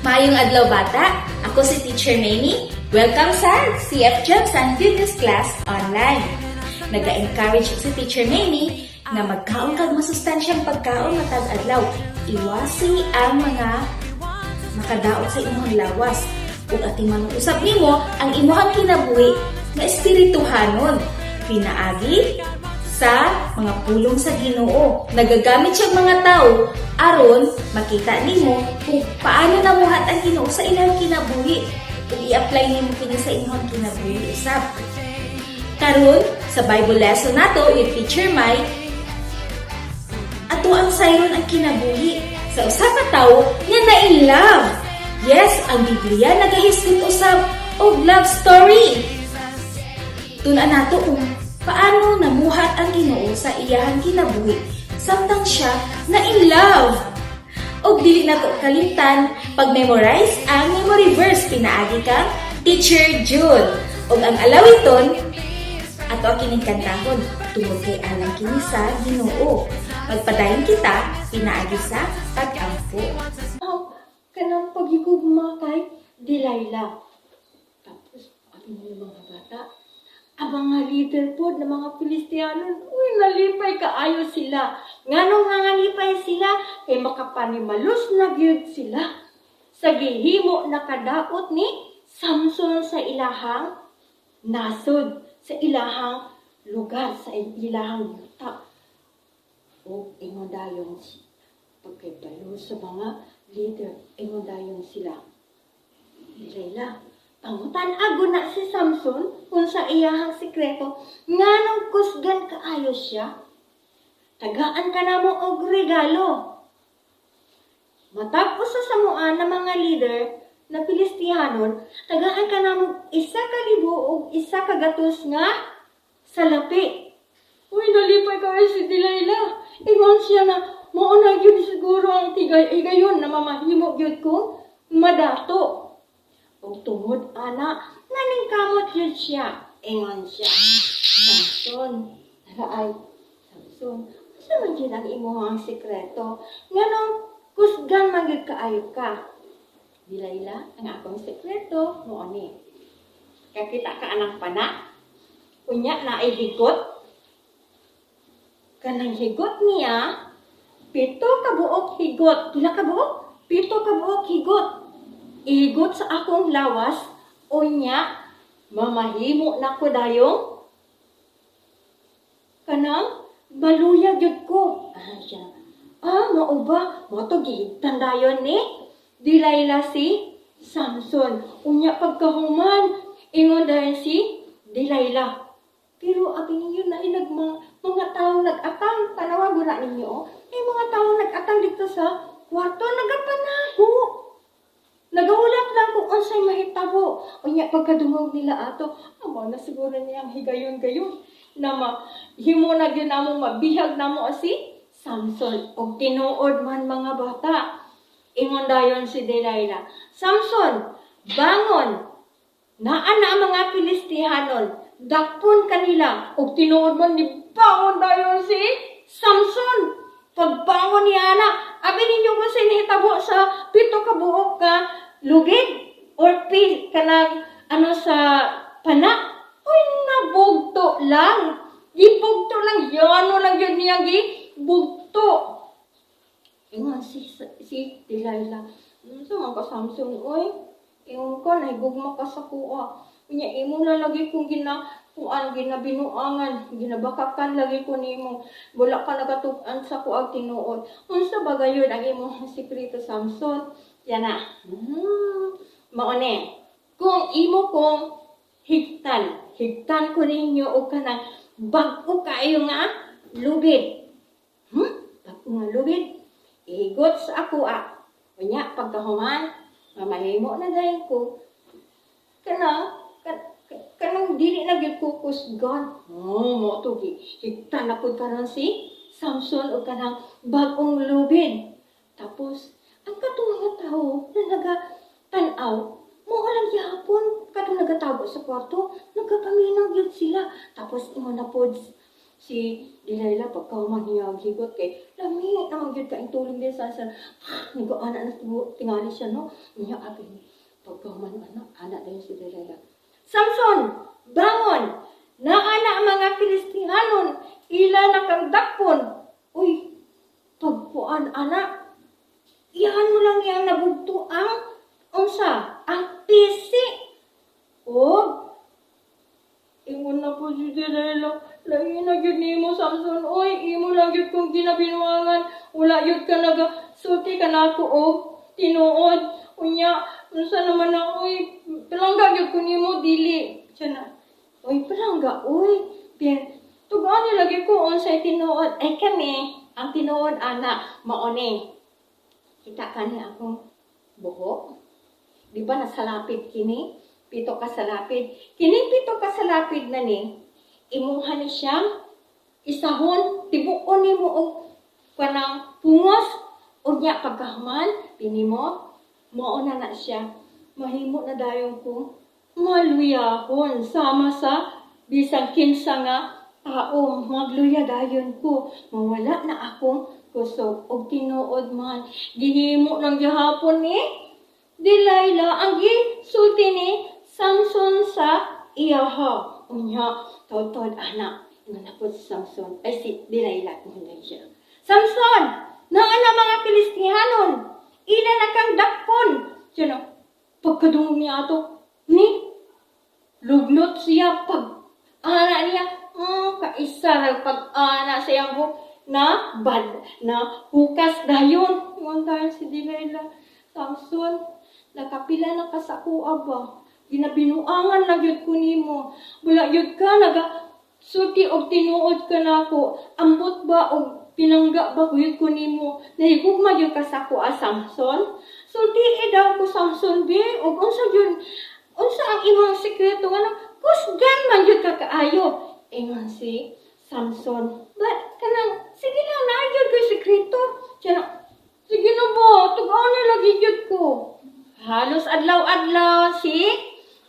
Maayong adlaw, bata. Ako si Teacher Mamie. Welcome sa CF Jobs and Good News Class Online. Naga-encourage si Teacher Mamie nga magkaon kag masustansyang pagkaon matag adlaw. Iwasi ang mga makadaot sa imong lawas. Ug atiman usab nimo ang imong kinabuhi nga espirituhanon pinaagi sa mga pulong sa Ginoo. Nagagamit siyang mga tao aron makita nimo kung paano namuhat ang Ginoo sa ilang kinabuhi ug i-apply nimo kini sa imong kinabuhi usab. Karon sa Bible lesson nato with Teacher Mike, ato ang sayron ang kinabuhi sa usa ka tawo nga na in love. Yes, ang Biblia nagahisgot usab og love story. Tun-an nato kung paano namuhat ang Ginoo sa iyahang kinabuhi samtang siya na in love. Og dili nato kalimtan pag-memorize ang memory verse pinaagi kang Teacher June. Og ang alawiton ato kining kantahon tungod kay alang kini sa Ginoo. Magpadayon kita pinaagi sa pag-ampo. Oh, kanang pagigugma kay Delilah. Tapos, abi mo mga bata, ang mga leader po ng mga Filistianon, uy, nalipay kaayo sila. Nganong nga nalipay sila? Kay makapanimalos na gyud sila sa gihimo na kadaot ni Samson sa ilahang nasod, sa ilahang lugar, sa ilahang yuta. O ingon dayon pagkabalo sa mga leader, ingon dayon sila, "Delilah, pangutan-a guna si Samson kung sa iyahang sikreto, nganong kusgan kaayo siya. Tagaan ka namo og regalo." Matag usa sa mua na mga leader na Filistihanon, "Tagaan ka namo 1,100 nga salapi." Uy, nalipay kaayo si Delilah. Ingon siya na, mao na gyud siguro ang tigay higayon na mamahimo gyud ko madato. Ug tungod ana, naningkamot gyud siya. Ingon siya, "Samson, ay, Samson, asa man gyud ang imong sikreto? Nganong kusgan man gyud kaayo ka?" "Delilah, ang akong sikreto, mao ni. Kakita ka anang pana? Unya naay higot. Kanang higot niya, 7 ka buok higot." Pila ka buok? 7 ka buok higot. "Ihigot sa akong lawas, unya, mamahimo na ko dayong kanang maluyag gyud ko." Ah, siya. "Ah, mao ba? Mao to gihigtan dayon ni Delilah si Samson." Unya pagkahuman, ingon dayon si Delilah. Pero abi ninyo na nag mga, mga tao nag-atang, tanawa gura ninyo, oh. Ay mga tao nag-atang dito sa kwarto, nagapanaho. Nagahulat lang kung unsay mahitabo. Unya pagkadungog nila ato, amo na siguro niyang higayon-gayon na mahimo na gyud namo, mabihag namo si Samson. Og tinuod man, mga bata. Ingon dayon si Delilah, "Samson, bangon. Naa na ang mga Filistihanon. Dakpon kanila." Og tinuod man ni bangon dayon si Samson. Pagbangon niya na, abi ninyo kung sa nahitabo sa 7 ka buok ka lubid or pi, kanang ano sa pana. Uy, nabugto lang. Gibugto lang. Yano lang yun niya gibugto. Ingon si Delilah, "Unsa man ka, Samson, oy? Ingon ka, nahigugma ka sa kuha. Unya imo na lagi kong gina kuan, ginabinuangan, ginabakakan lagi ko nimo. Wala ka nagatug-an sa kuag tinuod. Unsa ba gayud ang imong sikreto, Samson?" Yan na. "Mao ni. Kung imo kong higtan, higtan ko ninyo og kanang bag-o kaayo nga lubid." Bag-o nga lubid? "Ihigot sa ako ah. Unya pagkahuman, mamahimo na dayon ko. Kana kanang dili na gyud ko kusgan." Oh, mo to gi. Higtan na pud karon si Samson og kanang bag-ong lubid. Tapos ang katong mga tawo na naga tan-aw, mao lang gihapon katong nagatago sa kwarto, nagapaminaw gyud sila. Tapos ingon na pod si Delilah pagkahuman niya ang higot kay lami. Naman gyud kaing tulong din sa nag-ana na tingali siya, no? Unya abi ni pagkahuman ana, ana dayon si Delilah. "Samson, bangon! Naa na ang mga Filistihanon, ila na kang dakpon." Uy, pagkuan ana, iyan mo lang iyang nabugto ang unsa, ang pisi. Og ingon na po si Delilah, "Lain na gyud nimo, Samson, oy, imo lang gyud kong ginabinuangan, wala gyud ka naga sulti kanako og tinuod. Unya, unsa naman na, oy, palangga gyud ko nimo, dili." Siya na, "Oy, palangga, oy, pero, tugaan lagi ko unsay tinuod." Ay kami, ang tinuod ana, mao ni. Kita kani akong buhok. Di ba nasalapid kini? 7 ka salapid. Kining 7 ka salapid na ni, imuha ni siyang isahon, tibuon nimo og kanang pungos, unya pagkahuman, pinimo, mao na na siya. Mahimo na dayon ko maluyahon sama sa bisang kinsa nga tao, magluya dayon ko, mawala na akong kusog. Og tinuod man, gihimo lang gihapon ni Delilah ang gisulti ni Samson sa iyaha. Unya, tod-tod anak, ingon na po si Samson, ay si Delilah, ingon siya. "Samson, naa na mga Filistihanon, ila na kang dakpon." Siya na, pagkadungog niya ato, ni, lugnot siya pag ana niya, kaisa ra pag ana sa iyang buhok, na bad, na hukas dayon. Ingon dayon si Delilah, "Samson, nakapila na ka sa akoa ba? Ginabinuangan na gyud ko nimo. Wala gyud ka naga sulti og tinuod ka nako. Ambot ba og pinangga ba gyud ko nimo? Nahigugma gyud ka sa akoa, Samson? Sulti daw ko, Samson, bi, og unsa gyud, unsa ang imong sekreto nga kusgan man gyud ka kaayo?" Ingon si Samson, "But kanang sige lang, naa gyud ko'y sekreto." Siya na, "Sige na ba, tug-an na lagi gyud ko." Halos adlaw-adlaw si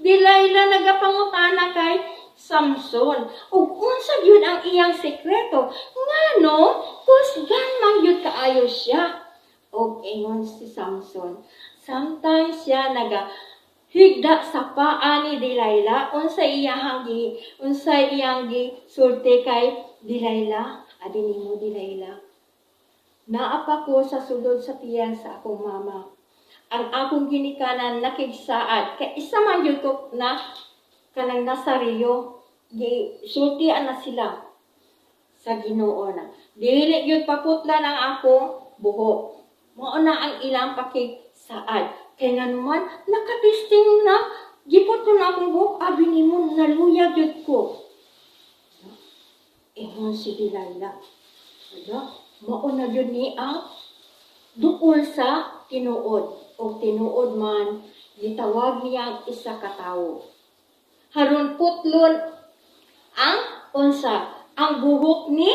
Delilah nagapangutana kay Samson ug unsa gyud ang iyang sekreto ngano kusgan man gyud kaayo siya. Og ingon si Samson, sometimes siya naga higda sa paa ni Delilah. Unsa iyang gi sulti kay Delilah? "Adi nimo, Delilah, naa pa ko sa sulod sa tiyan sa akong mama. Ang akong ginikanan nakigsaad kay isa man gyud ko na kanang Nasareo." Gi sultian na sila sa Ginoo na dili gyud paputlan ang akong buhok. Mao na ang ilang pakigsaad. Kay nganuman nakatesting na giputlo na akong buhok, abi nimo naluya gyud ko." Ingon si Delilah, "Wala, mao na gyud ni ang duol sa tinuod." O tinuod man, gitawag niya ang isa ka tawo. Haron putlon ang unsa, ang buhok ni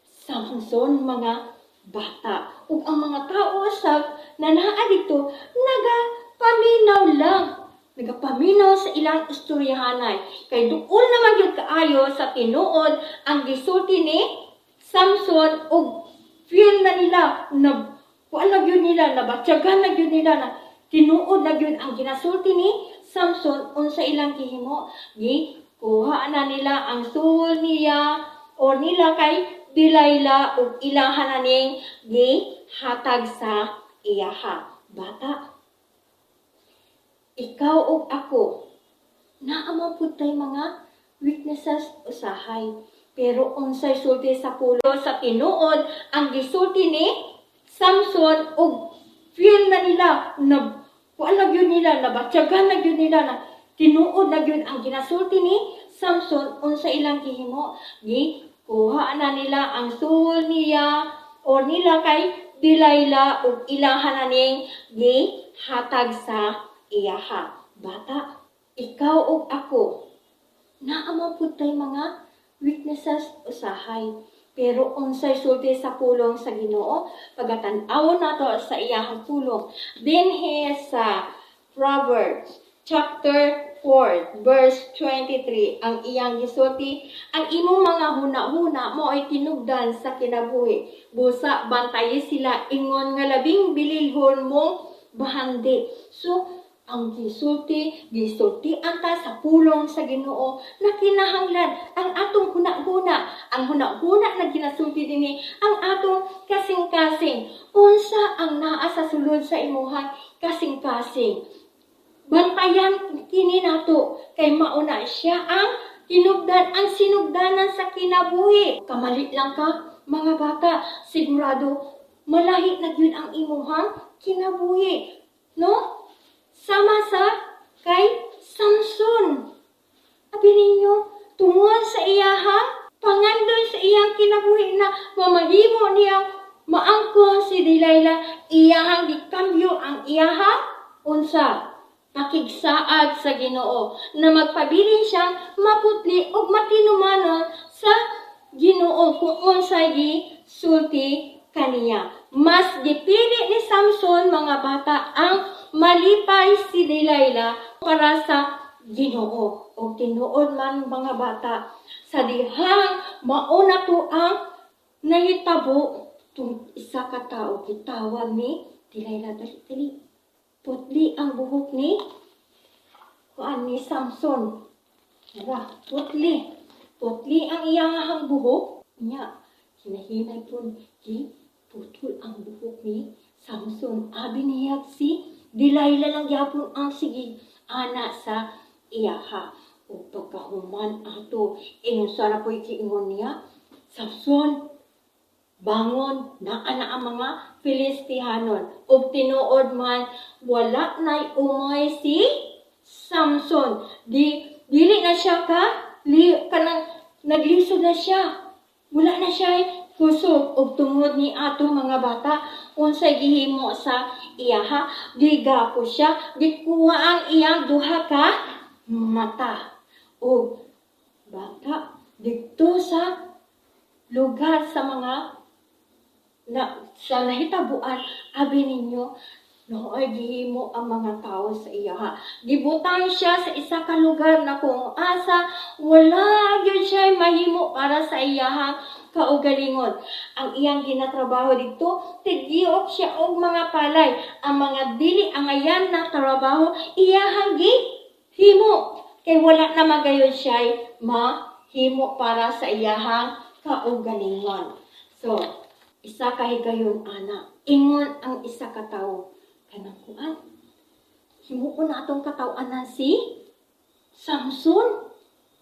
Samson, mga bata. Ug ang mga tao sa na naa dito nagapaminaw lang. Nagapaminaw sa ilang istoryahanay. Kay duol naman gyud kaayo sa tinuod ang gisulti ni Samson ug feel na nila na kuan na gyud nila, nabatyagan na gyud nila na tinuod na gyud ang ginasulti ni Samson. Unsa ilang gihimo? Gikuha na nila ang suhol niya or nila kay Delilah ug ilahan na ning gihatag sa iyaha. Bata, ikaw ug ako, naa man pud tay mga weaknesses usahay. Pero unsay sulti sa pulo sa tinuod ang gisulti ni Samson ug feel na nila na kuan na gyud nila, nabatyagan na gyud nila na tinuod na gyud ang ginasulti ni Samson. Unsa ilang gihimo? Gikuha na nila ang suhol niya or nila kay Delilah ug ilahan na ning gihatag sa iyaha. Bata, ikaw ug ako, naa man pud tay mga weaknesses usahay. Pero unsay sulti sa pulong sa Ginoo, pagatan-awon nato sa iyahang pulong dinhi sa Proverbs chapter 4 verse 23, ang iyang gisulti, "Ang imong mga huna-huna mao'y tinubdan sa kinabuhi. Busa bantayi sila ingon nga labing bililhon mong bahandi." So, ang gisulti, gisulti anta sa pulong sa Ginoo na kinahanglan ang atong huna-huna. Ang huna-huna na ginasulti dinhi, ang atong kasing-kasing. Unsa ang naa sa sulod sa imuhang kasing-kasing? Bantayan kini nato kay mauna siya ang tinubdan, ang sinugdanan sa kinabuhi. Kamali lang ka, mga bata, sigurado malahi na gyud ang imuhang kinabuhi. No? Sama sa kay Samson. Abi ninyo, tungod sa iyahang pangandoy sa iyang kinabuhi na mamahimo niya maangkon si Delilah, iyahang gikambyo ang iyahang unsa, pakigsaad sa Ginoo na magpabilin siyang maputli ug matinumanon sa Ginoo kung unsay gisulti kaniya. Mas gipili ni Samson, mga bata, ang malipay si Delilah para sa Ginoo. O tinuod man, mga bata, sa dihang mauna to ang nahitabo tung isa ka tao gitawag ni Delilah, "Dali, dali. Putli ang buhok ni kuan, ni Samson." Diba? Putli. Putli ang iyang buhok. Nya, hinahinay po gi putol ang buhok ni Samson. Abi niya, si Delilah lang gyapon ang sige ana sa iyaha. O pagkahuman ato, ingon sana po'y giingon niya, "Samson, bangon, naa na ang mga Filistihanon." Ug tinuod man, wala na'y umay si Samson. Di dili na siya ka li, kanang naglisod na siya. Wala na siya kusog. Ug tungod ni ato, mga bata, unsay gihimo sa iyaha? Gigapo siya, gikuha ang iyang duha ka mata. Ug bata, didto sa lugar sa mga na sa nahitabuan, abi ninyo, nooy gihimo ang mga tao sa iyaha? Gibutang siya sa isa ka lugar na kung asa wala gyud siya mahimo para sa iyahang kaugalingon. Ang iyang ginatrabaho didto, tigyok siya og mga palay. Ang mga dili angayan na trabaho, iyahang gihimo. Kay wala na magayon siya mahimo para sa iyahang kaugalingon. So, isa ka higayon ana, ingon ang isa ka tawo, kanang kuan, himuon na atong kataw-anan si Samson.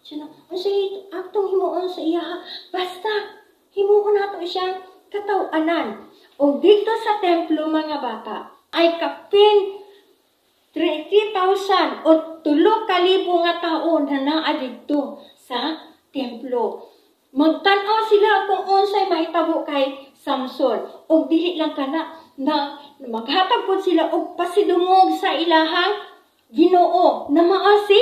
Siya na, unsay atong himuon sa iya? Basta, himuon nato siyang kataw-anan. O dito sa templo, mga bata, ay kapin 3,000 o 3,000 nga tao na naa didto sa templo. Magtan-aw sila kung unsay mahitabo kay Samson. Og dili lang kana na maghatag pud sila og pasidungog sa ilahang Ginoo na mao si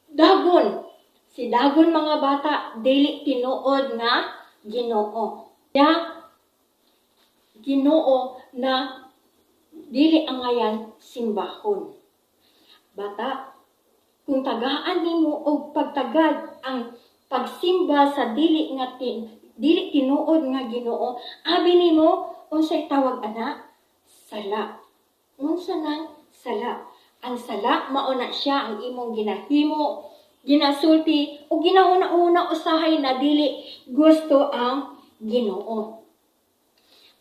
Dagon. Si Dagon, mga bata, dili tinuod nga Ginoo. Ya Ginoo na dili angayan simbahon. Bata, kung tagaan nimo og pagtagad ang pagsimba sa dili tinuod nga Ginoo, abi nimo, unsay tawag ana? Sala. Unsa nang sala? Ang sala mao na siya ang imong ginahimo, ginasulti o ginahuna-una usahay na dili gusto ang Ginoo.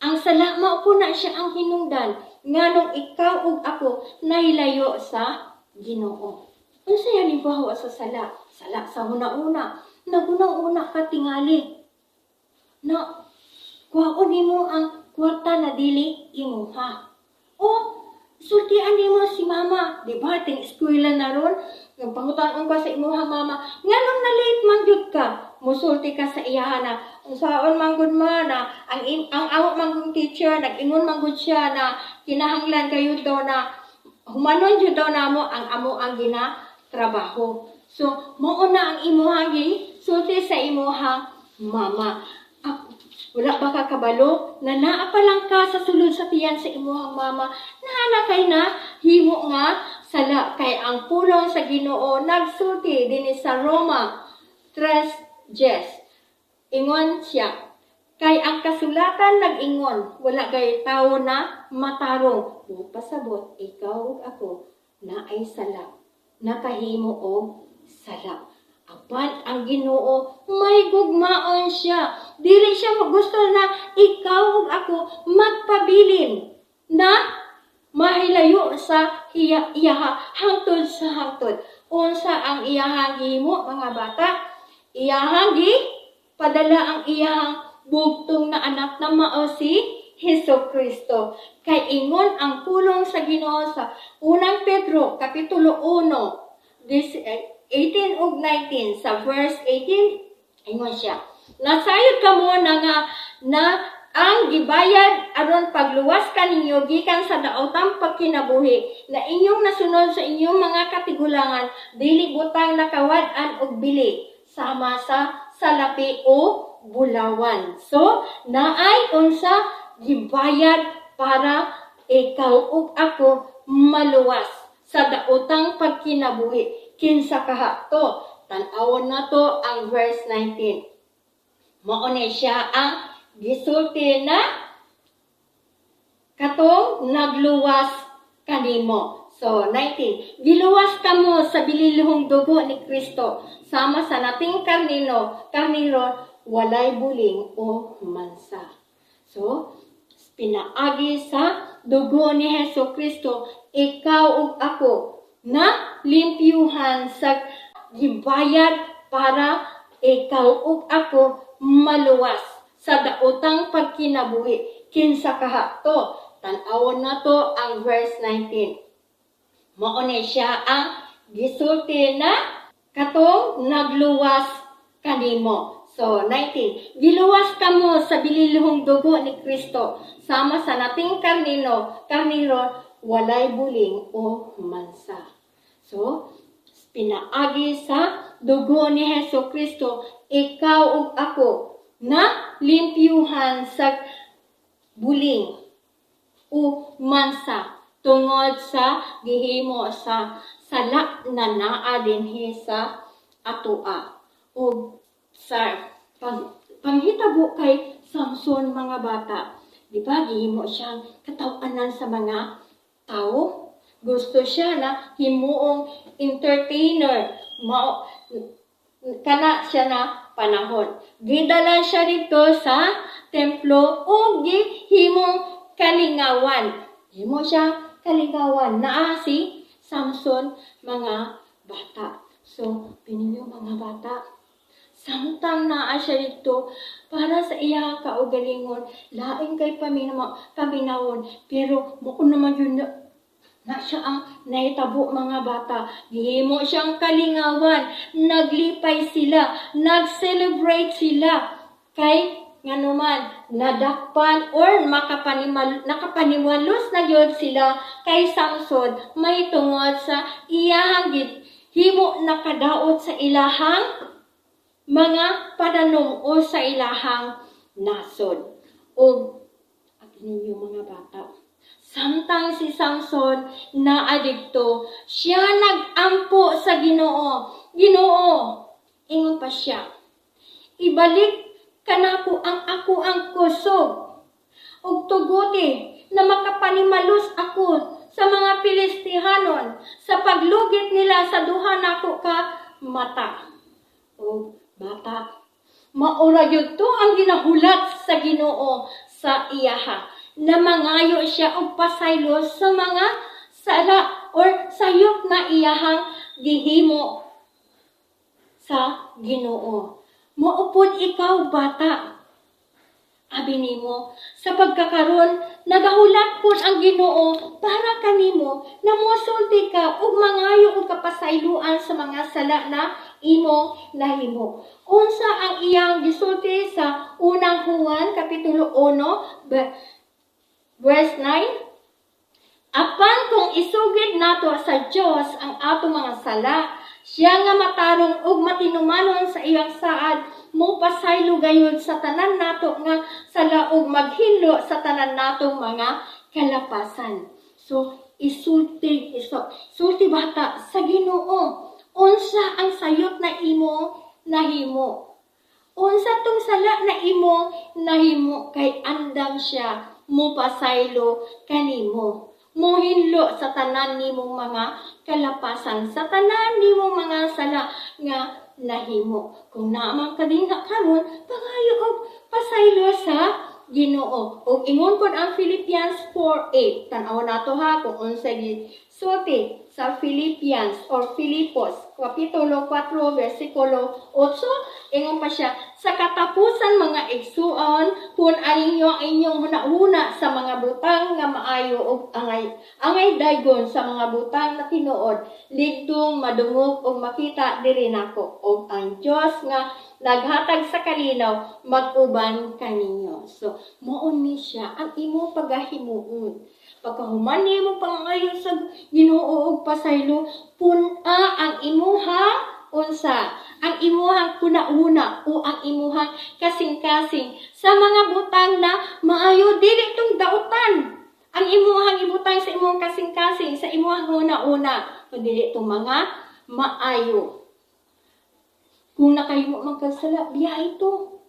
Ang sala mao po na siya ang hinungdan nganong ikaw ug ako nahilayo sa Ginoo. Unsay halimbawa sa sala? Sala sa huna-una. Naghuna-una ka tingali na kuhaon nimo ang kwarta na dili imuha. O sultian nimo si mama, di ba? Ting eskwela na ron, pangutan ka sa imuha mama, nganong na late man gyud ka? Musulti ka sa iyaha na, unsaon man gud ma na, ang amo man gud teacher, nag-ingon man gud siya na kinahanglan kayo daw na humanon jud daw namo ang amo ang ginatrabaho. So, mao na ang imuha sulti sa imuha mama. Ah, wala ba ka kabalo na naa pa lang ka sa sulod sa tiyan sa imuhang mama, naa na kay na himo nga sala kay ang pulong sa Ginoo nagsulti dinhi sa Roma 3:10. Ingon siya, kay ang kasulatan nag-ingon, wala gay tawo na matarong. Buot pasabot, ikaw ug ako naay sala, nakahimo og sala. Apan ang Ginoo may gugmaon siya. Dili siya gusto na ikaw ug ako magpabilin na mahilayo sa iya iyaha hangtod sa hangtod. Unsa ang iyahang gihimo, mga bata? Iyahang gi padala ang iyahang bugtong na anak na mao si Hesus Kristo. Kay ingon ang pulong sa Ginoo sa Unang Pedro kapitulo 1 this, 18 ug 19, sa verse 18, ingon siya: "Nasayod kamo na nga na ang gibayad aron pagluwas kaninyo gikan sa daotang pagkinabuhi na inyong nasunod sa inyong mga katigulangan dili butang nakawad-an og bili sama sa salapi o bulawan." So, naay unsa gibayad para ikaw ug ako maluwas sa daotang pagkinabuhi. Kinsa kaha to? Tan-awon nato ang verse 19. Mao ni siya ang gisulti na katong nagluwas kanimo. So, 19. "Giluwas kamo sa bililhong dugo ni Kristo, sama sa nating karnino, karniro, walay buling o mansa." So, pinaagi sa dugo ni Hesus Kristo, ikaw ug ako na limpyuhan sa gibayad para ikaw ug ako maluwas sa daotang pagkinabuhi. Kinsa kaha to? Tan-awon nato ang verse 19. Mao ni siya ang gisulti na katong nagluwas kanimo. So, 19. "Giluwas kamo sa bililhong dugo ni Kristo, sama sa nating karnino, karniro, walay buling o mansa." So, pinaagi sa dugo ni Hesus Kristo, ikaw ug ako na limpyuhan sa buling o mansa tungod sa gihimo sa sala na naa dinhi sa atoa. O sa panghitabo kay Samson, mga bata, di ba gihimo siyang kataw-anan sa mga tao? Gusto siya na himuong entertainer. Mao kana siya na panahon. Gidala siya dito sa templo o gihimong kalingawan. Himo siya kalingawan. Naa si Samson, mga bata. So, pininyo, mga bata. Samtang naa siya dito para sa iyang kaugalingon, lain kay paminawon, pero mao naman yun na siya ang nahitabo, mga bata. Gihimo siyang kalingawan. Naglipay sila. Nag-celebrate sila. Kay nganuman, nadakpan or nakapaniwalos na gyud sila kay Samson may tungod sa iyahang himo nakadaot sa ilahang mga pananom o sa ilahang nasod. O at ninyo, mga bata, samtang si Samson naa didto, siya nag-ampo sa Ginoo. "Ginoo," ingon pa siya, "ibalik kanako ang ako ang kusog ug tuguti na makapanimalos ako sa mga Filistihanon sa paglugit nila sa duha nako ka mata." O bata, maura gyud to ang ginahulat sa Ginoo sa iyaha na mangayo siya og pasaylo sa mga sala or sayop na iyahang gihimo sa Ginoo. Maupod ikaw, bata. Abi nimo sa pagkakaron nagahulat pud ang Ginoo para kanimo na mosulti ka ug mangayo og kapasayloan sa mga sala na imong nahimo. Unsa ang iyang gisulti sa Unang Juan kapitulo 1 verse 9? "Apan kung isugid nato sa Dios ang atong mga sala, siya nga matarong ug matinumanon sa iyang saad, mopasaylo gayud sa tanan nato nga sala ug maghinlo sa tanan natong mga kalapasan." So, isulti, sulti, bata, sa Ginoo. Unsa ang sayot na imo nahimo? Unsa tong sala na imo nahimo? Kay andam siya mupasaylo kanimo, muhinlo sa tanan nimong mga kalapasan, sa tanan nimong mga sala nga nahimo. Kung naa man ka dinha karon, pangayo og pasaylo sa Ginoo. Ug ingon pod ang Philippians 4:8. Tan-aw nato ha kung unsa gisulti sa Philippians or Filipos kapitulo 4 bersikulo 8. Ingon pa siya, "Sa katapusan, mga igsuon, pun-a ninyo ang inyong hunahuna sa mga butang nga maayo ug angay daygon, sa mga butang na tinuod, ligdong, madungog ug makita diri nako, ug ang Dios nga naghatag sa kalinaw mag-uban kaninyo." So, mao ni siya ang imo pagahimuon. Pagkahuman nimo pangayo sa Ginoo og pasaylo, pun-a ang imuhang unsa? Ang imuhang hunahuna o ang imuhang kasing-kasing sa mga butang na maayo, dili tong dautan. Ang imuhang ibutang sa imong kasing-kasing, sa imuhang huna-huna, kundi itong mga maayo. Kung nakahimo man kag sala, biya ito.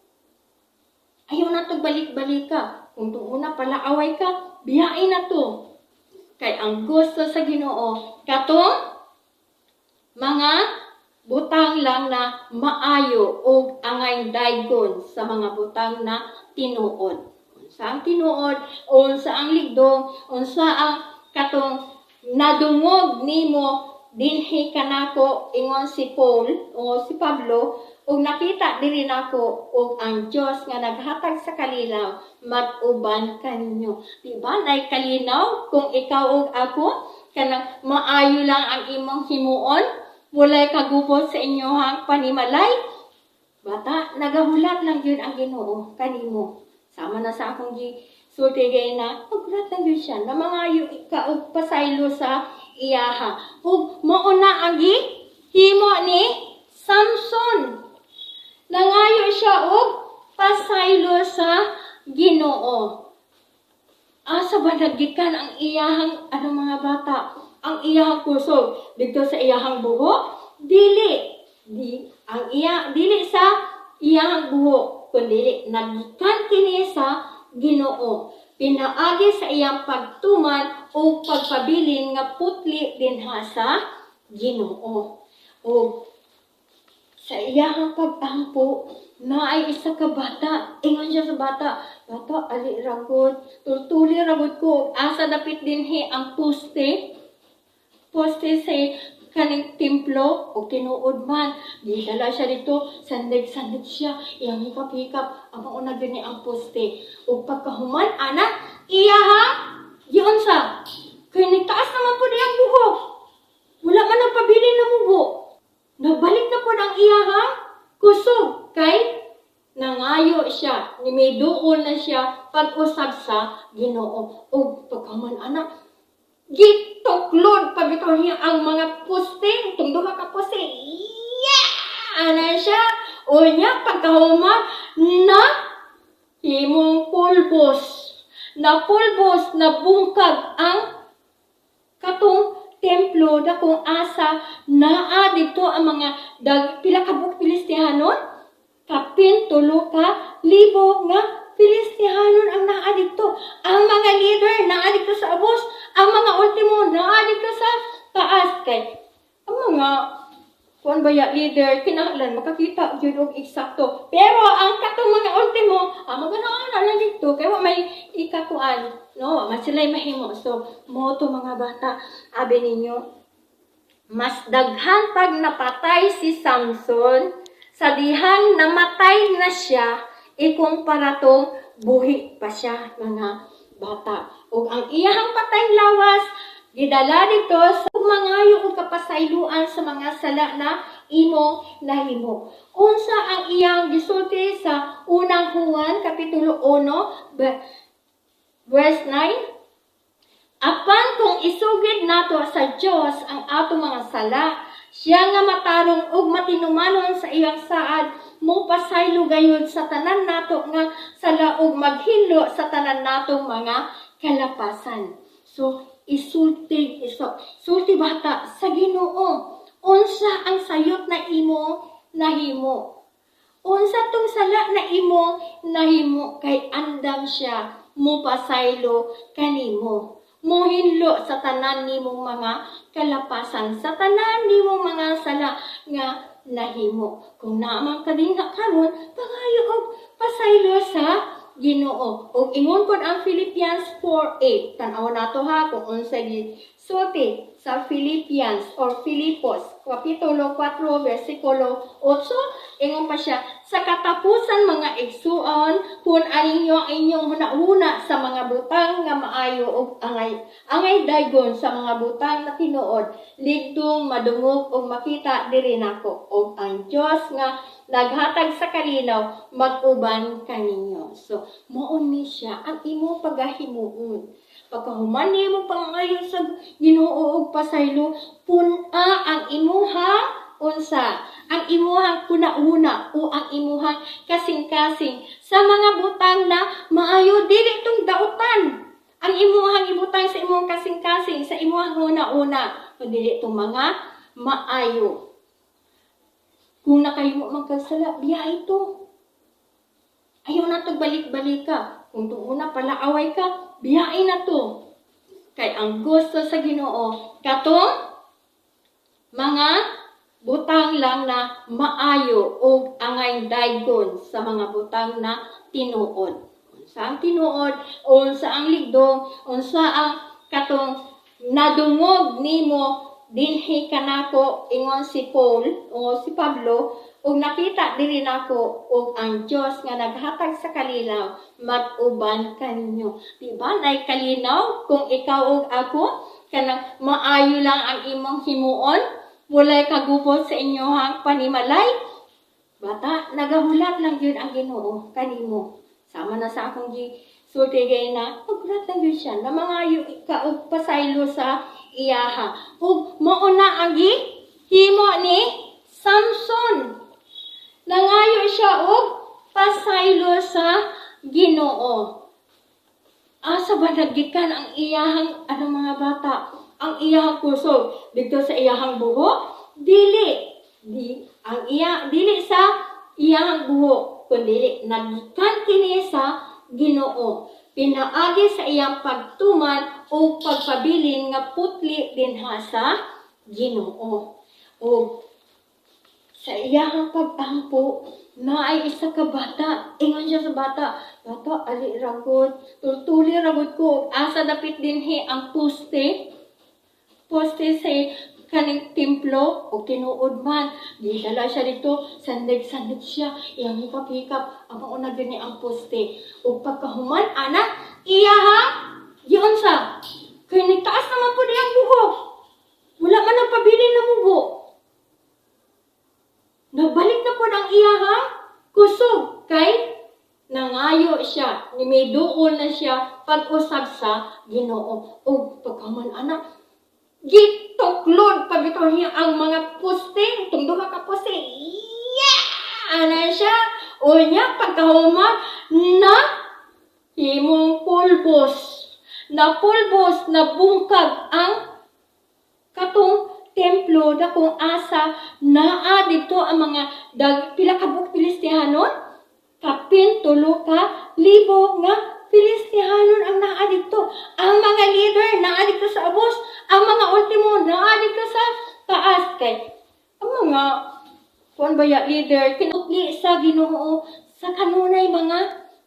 Ayaw na to balik-balik ka. Kung tuuna palaaway ka, biyain na to. Kay ang gusto sa Ginoo, katong mga butang lang na maayo o angay daygon, sa mga butang na tinuod. Unsa ang tinuod, unsa ang ligdong, unsa ang katong nadungog nimo dinhi kanako, ingon si Paul o si Pablo, ug nakita diri nako, ug ang Dios nga naghatag sa kalinaw mag-uban kaninyo. Di ba nay kalinaw kung ikaw ug ako kanang maayo lang ang imong himuon, walay kagubot sa inyohang panimalay? Bata, nagahulat lang yun ang Ginoo kanimo. Sama na sa akong gi sulti gay na naghulat lang yun siya na mangayo ka og pasaylo sa iyaha. Ug mao na ang gi himo ni Samson. Nangayo siya og pasaylo sa Ginoo. Asa ba nagikan ang iyahang ano, mga bata? Ang iyahang kusog dito sa iyahang buhok? Dili. Di ang iya dili sa iyahang buhok, kundi nagikan kini sa Ginoo. Pinaagi sa iyang pagtuman o pagpabilin nga putli dinha sa Ginoo. O sa iyahang pag-ampo, naay isa ka bata. Ingon siya sa bata, "Bata, ali ragod. Tultuli ragod ko. Asa dapit dinhi ang poste?" Poste sa kaning templo o tinuod man. Gidala siya dito, sandig-sandig siya, iyang hikap-hikap, ang mauna gyud ni ang poste. Ug pagkahuman, ana, iyaha, giunsa? Kay nagtaas naman po iyang buhok. Wala man nagpabilin na mubo. Nabalik na po ang iyahang kusog kay nangayo siya, ni may duol na siya pag-usab sa Ginoo. Ug pagkahuman ana, gituklod pa bitaw niya ang mga poste, itong duha ka poste. Yeah! Ana siya. Unya pagkahuman na himong pulbos. Na pulbos, na bungkag ang katong templo na kung asa naa dito ang mga pila ka buok Filistihanon? Kapin 3,000 nga Filistihanon ang naa dito. Ang mga leader naa dito sa abos, ang mga ultimo naa dito sa taas, kay ang mga kuan ba ya leader kinahanglan makakita gyud og eksakto. Pero ang katong mga ultimo, ang mga naa lang dito kay wa may ikakuan, no, wa man sila mahimo. So mo to, mga bata, abi ninyo, mas daghan pag napatay si Samson sa dihang namatay na siya ikumpara tong buhi pa siya, mga bata. Ug ang iyahang patayng lawas gidala dito sa mangayo og kapasayloan sa mga sala na imo nahimo. Unsa ang iyang gisulti sa Unang Juan kapitulo 1 verse 9? "Apan kung isugid nato sa Dios ang atong mga sala, siya nga matarong ug matinumanon sa iyang saad, mopasaylo gayud sa tanan nato nga sala ug maghinlo sa tanan natong mga kalapasan." So, isulti, iso, sulti, bata, sa Ginoo. Unsa ang sayot na imo nahimo? Unsa tong sala na imo nahimo? Kay andam siya mupasaylo kanimo. Muhinlo sa tanan nimong mga kalapasan, sa tanan nimong mga sala nga nahimo. Kung naa man ka dinha karon, pangayo og pasaylo sa Ginoo. Ug ingon pod ang Philippians 4:8. Tan-aw nato ha kung unsa gisulti sa Philippians or Filipos kapitulo 4 bersikulo 8. Ingon pa siya, "Sa katapusan, mga igsuon, pun-a ninyo ang inyong hunahuna sa mga butang nga maayo ug angay daygon, sa mga butang na tinuod, ligdong, madungog ug makita diri nako, ug ang Dios nga naghatag sa kalinaw mag-uban kaninyo." So, mao ni siya ang imo pagahimuon. Pagkahuman nimo pangayo sa Ginoo og pasaylo, pun-a ang imuha unsa ang imuhang hunahuna o ang imuhang kasing-kasing sa mga butang na maayo, dili tong dautan. Ang imuhang ibutang sa imong kasing-kasing, sa imuhang huna-huna, kundi itong mga maayo. Kung nakahimo man kag sala, biyahe to. Ayaw na to balik-balik ka. Kung tuuna palaaway ka, biyahe na to. Kay ang gusto sa Ginoo, katong mga butang lang na maayo o angay daygon, sa mga butang na tinuod. Unsa ang tinuod, unsa ang ligdong, unsa ang katong nadungog nimo dinhi kanako, ingon si Paul o si Pablo, ug nakita diri nako, ug ang Dios nga naghatag sa kalinaw mag-uban kaninyo. Di ba nay kalinaw kung ikaw ug ako kanang maayo lang ang imong himuon, walay kagubot sa inyohang panimalay? Bata, nagahulat lang yun ang Ginoo kanimo. Sama na sa akong gi sulti gay na naghulat lang yun siya na mangayo ka og pasaylo sa iyaha. Ug mao na ang gi himo ni Samson. Nangayo siya og pasaylo sa Ginoo. Asa ba nagikan ang iyahang ano, mga bata? Ang iyahang kusog dito sa iyahang buhok? Dili. Di ang iya dili sa iyahang buhok, kundi nagikan kini sa Ginoo. Pinaagi sa iyang pagtuman o pagpabilin nga putli dinha sa Ginoo. O sa iyahang pag-ampo, naay isa ka bata. Ingon siya sa bata, "Bata, ali ragod, tultuli ragod ko. Asa dapit dinhi ang poste?" Poste sa kaning templo o tinuod man. Gidala siya dito, sandig-sandig siya, iyang hikap-hikap, ang mauna gani ang poste. O pagkahuman, anak, iya ha, giunsa? Kay nagtaas naman po niyang buhok. Wala man nagpabilin na mubo. Nagbalik na po ang iya ha, kusog, kay nangayo siya, ni may duol na siya pag-usab sa Ginoo. O pagkahuman, anak, gituklod pa bitaw niya ang mga poste, itong duha ka poste. Yeah! Ana siya. O niya, pagkahuman, na himong pulbos. Na pulbos, na bungkag ang katong templo na kung asa naa dito ang mga dag, pila ka buok Filistihanon? Kapin 3,000 nga Filistihanon ang naa dito. Ang mga leader naa dito sa ubos, ang mga ultimo naa dito sa taas, kay ang mga kuan baya leader kinutli sa Ginoo sa kanunay. Mga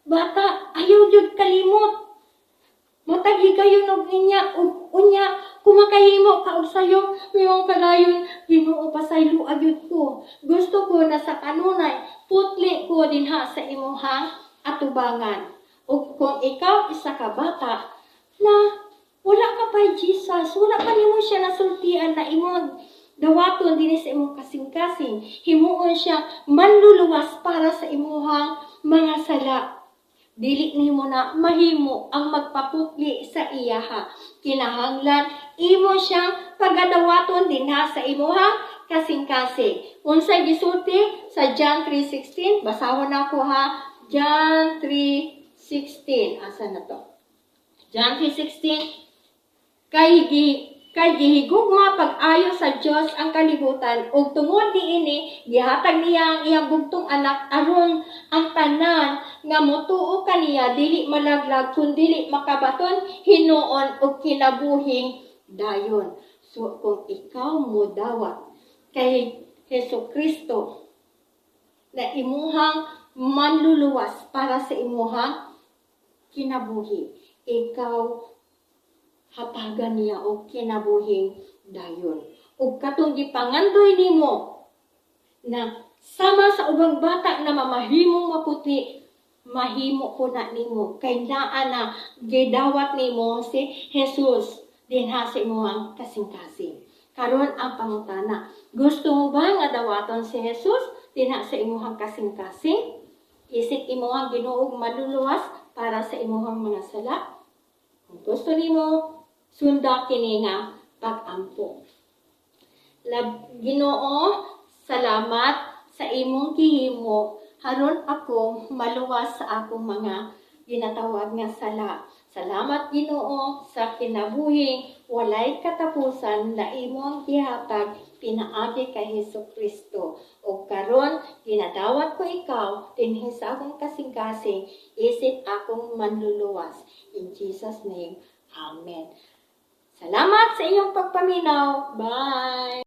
bata, ayaw jud kalimot. Matag higayon og inya ug unya kung makahimo ka og sayo, mayong kalayon, "Ginoo, pasaylo gyud ko. Gusto ko na sa kanunay putli ko dinha sa imuhang atubangan." Ug kung ikaw isa ka bata na wala ka pa Jesus, wala pa nimo siya nasultian na imong dawaton dinhi sa imong kasing-kasing, himuon siya manluluwas para sa imuhang mga sala, dili nimo na mahimo ang magpaputli sa iyaha. Kinahanglan imo siyang pagadawaton dinha sa imuha kasing-kasing. Unsay gisulti sa John 3:16? Basahon nako ha. John 3:16. Asa na to? John 3:16. Kay gihigugma pag-ayo sa Dios ang kalibutan ug tungod niini gihatag niya ang iyang bugtong anak aron ang tanan nga motuo kaniya dili malaglag kundili makabaton hinuon og kinabuhing dayon. So kung ikaw modawat kay Hesus Kristo na imuhang manluluwas para sa imuhang kinabuhi, ikaw hatagan niya og kinabuhing dayon. Ug katong gipangandoy nimo na sama sa ubang bata na mamahimong maputi, mahimo po na nimo kay naa na, gidawat nimo si Jesus dinha sa imong kasing-kasing. Karon ang pangutana, gusto mo ba nga dawaton si Jesus dinha sa imong kasing-kasing? Isip imong Ginoo ug Manluluwas para sa imong mga sala? Kung gusto nimo, sunda kini nga pag-ampo. Ginoo, salamat sa imong gihimo aron ako maluwas sa akong mga ginatawag nga sala. Salamat, Ginoo, sa kinabuhing walay katapusan na imong gihatag pinaagi kay Hesus Kristo. Ug karon ginadawat ko ikaw dinhi sa akong kasing-kasing isip akong manluluwas. In Jesus' name, Amen. Salamat sa inyong pagpaminaw. Bye!